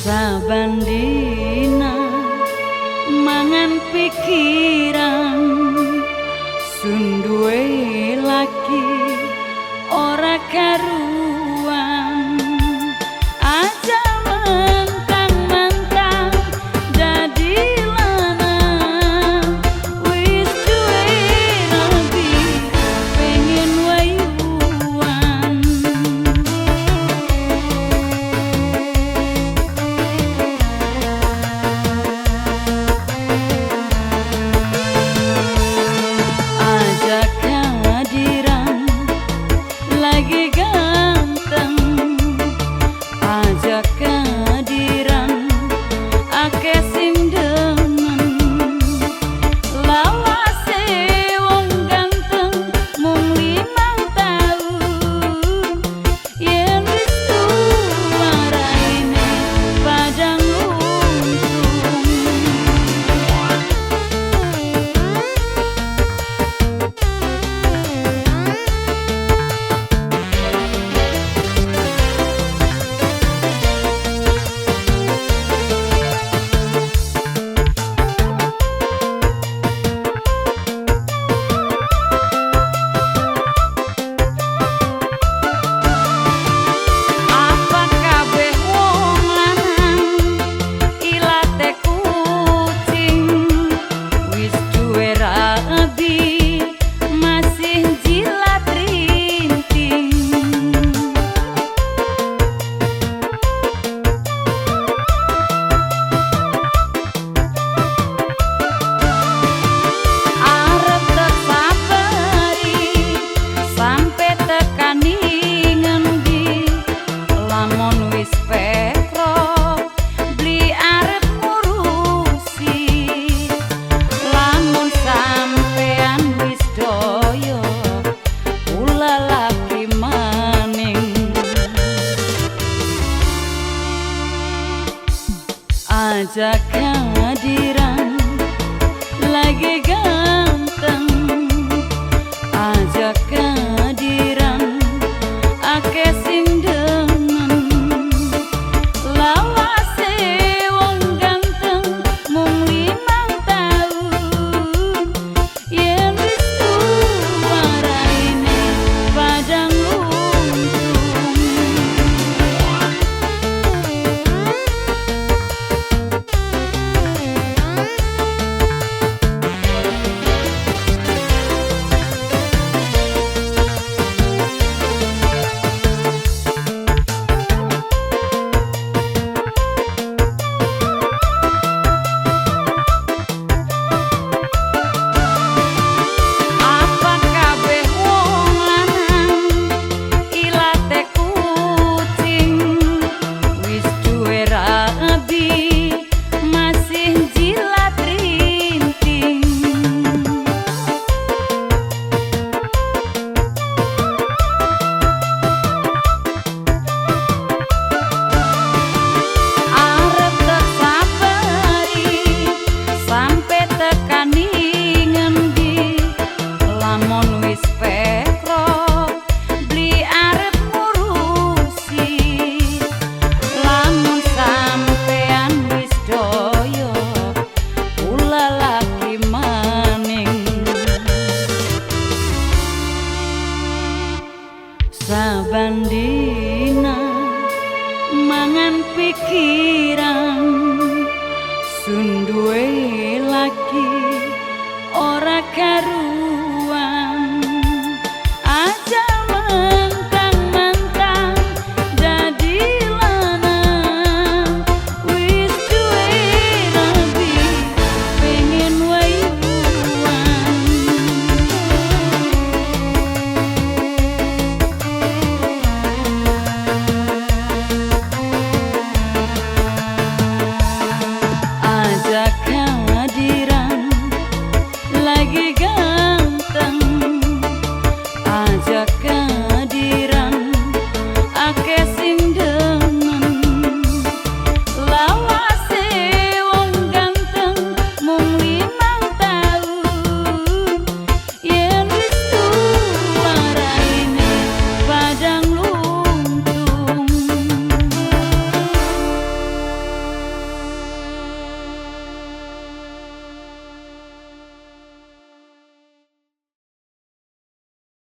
Saban dina mangan pikiran, sun duwe laki ora karuan. Aja mentang-mentang dadi lanang, wis duwe rabi pengen wayuan. Aja kehadiran lagi ganteng, aja kehadiran akeh sing demen. Lawase wong ganteng mung 5 taun, yen wis tuwa raine padang luntung. Apa kabeh wong lanang ilate kucing, wis duwe rabi masih jilat rinting. Arep tak sabari sampe tekani ngendi, lamun wis pekro beli arep ngurusi. Lamun sampean wis doyo kula laki maning. Aja kehadiran lagi ganteng, aja kehadiran akeh sing demen. Lawase wong ganteng mung 5 taun, yen wis tuwa raine padang luntung. Apa kabeh wong lanang ilate kucing, wis duwe rabi masih jilat rinting. Arep tak sabari sampe tekani ngendi, lamun wis pekro beli arep ngurusi. Lamun sampean wis doyo kula laki maning. Saban dina mangan pikiran, sun duwe laki ora karuan.